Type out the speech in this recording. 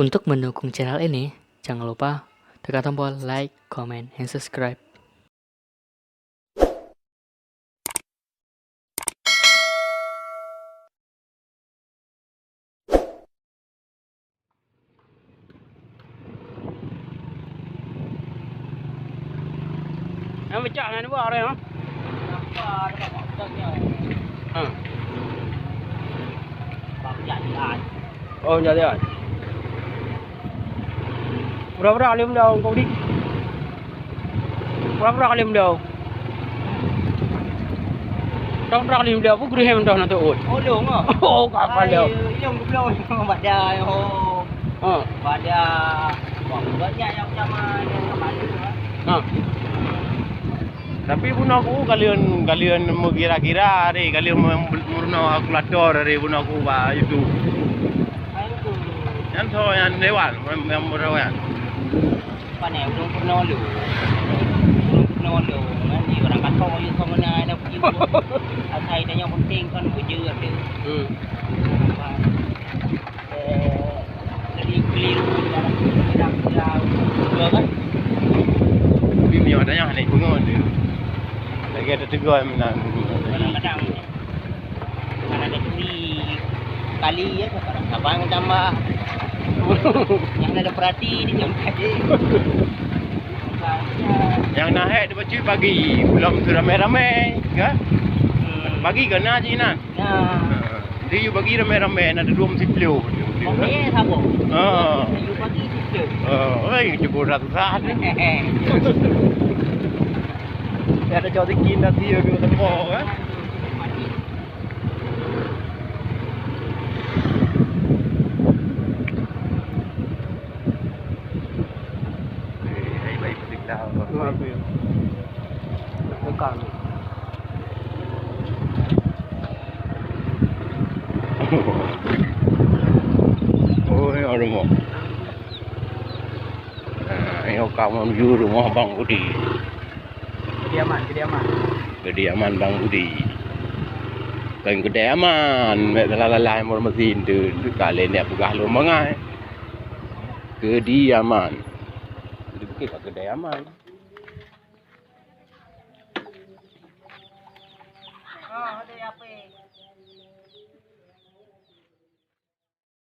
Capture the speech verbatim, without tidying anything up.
Untuk mendukung channel ini, jangan lupa tekan tombol like, comment, and subscribe. Nyang peucah na dua orang, ha? Ha. Oh, jalan. Pura-pura lom dah kau dik. Pura-pura lom dah. Pura-pura lom dah. Apa geureuhem dah na teuôt? Oh, lom ah. Oh, kapal dah. Ai, lom geubloe pada, oh. Ha. Pada. Wah, banyak yang zaman yang kemalu, ha. Ha. Tapi bunoe ku kalian, kalian meugira-gira hari, kalian mem-, meurunoe kalkulator hari bunoe ku bak YouTube. Nyan soe nyan dewan, mem-, mem-, dewan. Pane ulôn peurunoe lôn. Ulôn peurunoe lôn, kan, di orang kata, "Oh, ya, sama na ada pergi." Asai tanya penting kan, bujur dia. Hmm. Eh, jadi keliru dalam kira-kira, kan? Tapi minyak tanya hana pungo dia. Lagi ada tegur menang. Kadang-kadang Kan ada turi kali ya, kadang-kadang tambah. Yang ada perhati di jam tadi. Nyang na hék dibacut pagi, ulôn tu ramé-ramé, kan? Hmm. Pagi kan na cit nan. Nah. Ha. Di pagi ramé-ramé, na dua meusiplôh. Oke, sabo. Ha. Pagi siplôh. Ha, oi, cukup ratusan. Ya, ada cok tikin nanti ya, kena tepok, kan? Oh, ya Allah. Nah, ini kamu menuju rumah Bang Budi. Kediaman, kediaman. Kediaman Bang Budi. Bukan kedai aman, mek salah-salah yang mesin tu, tu kali ni peugah lôn mangai. Kediaman. Itu bukan kedai aman.